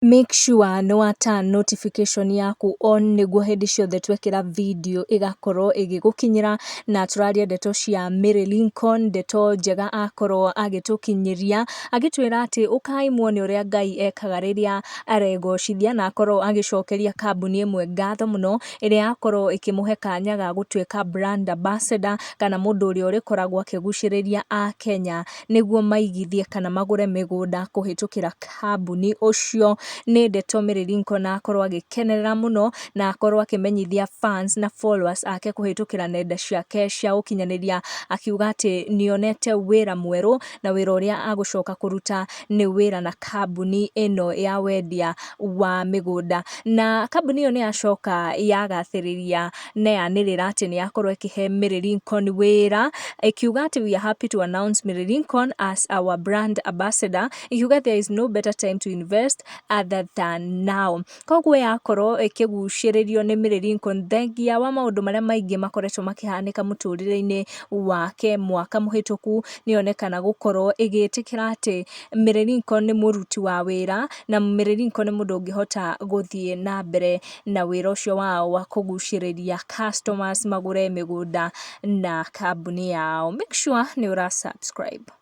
Make sure nĩ wa turn notification yaku on nĩguo hĩndĩ ciothe twekĩra video ĩgakorwo ĩgĩgũkinyĩra. Na tũraria ndeto cia Mary Lincoln, ndeto njega akorwo agĩtũkinyĩria agĩtwĩra atĩ ũkai muone ũrĩa Ngai ekaga rĩrĩa aregocithia, na akorwo agĩcokeria kambuni ĩmwe ngatho mũno ĩrĩa yakorwo ĩkĩmũhe kanya ga gũtuĩka brand ambassador, kana mũndũ ũrĩa ũrĩkoragwo akĩgucĩrĩria a Kenya nĩguo maigithie kana magũre mĩgũnda kũhĩtũkĩra kambuni ũcio. Nĩ ndeto Mary Lincoln akorwo agĩkenerera mũno na akorwo akĩmenyithia fans na followers ake kũhĩtũkĩra nenda ciake cia ũkinyanĩria, akiuga atĩ nĩonete wĩra mwerũ na wĩra ũrĩa agũcoka kũruta nĩ wĩra na kambuni ĩno ya wendia wa mĩgũnda. Na kambuni ĩyo nĩ yacoka yagathĩrĩria na yanĩrĩra atĩ nĩ yakorwo ĩkĩhe Mary Lincoln wĩra, ĩkiuga atĩ, "We are happy to announce Mary Lincoln as our brand ambassador." Ikiuga, "There is no better time to invest other than now." Koguo yakorwo ĩkĩgucĩrĩrio nĩ Mary Lincoln thengia wa maũndũ marĩa maingĩ makoretwo makĩhanĩka mũtũrĩre-inĩ wake mwaka mũhĩtũku, nĩyonekana gũkorwo ĩgĩtĩkĩra atĩ Mary Lincoln nĩ mũruti wa wĩra na Mary Lincoln nĩ mũndũ ũngĩhota gũthiĩ na mbere na wĩra ũcio wao wa kũgucĩrĩria customers magũre mĩgũnda na kambuni yao. Make sure nĩ ũra subscribe.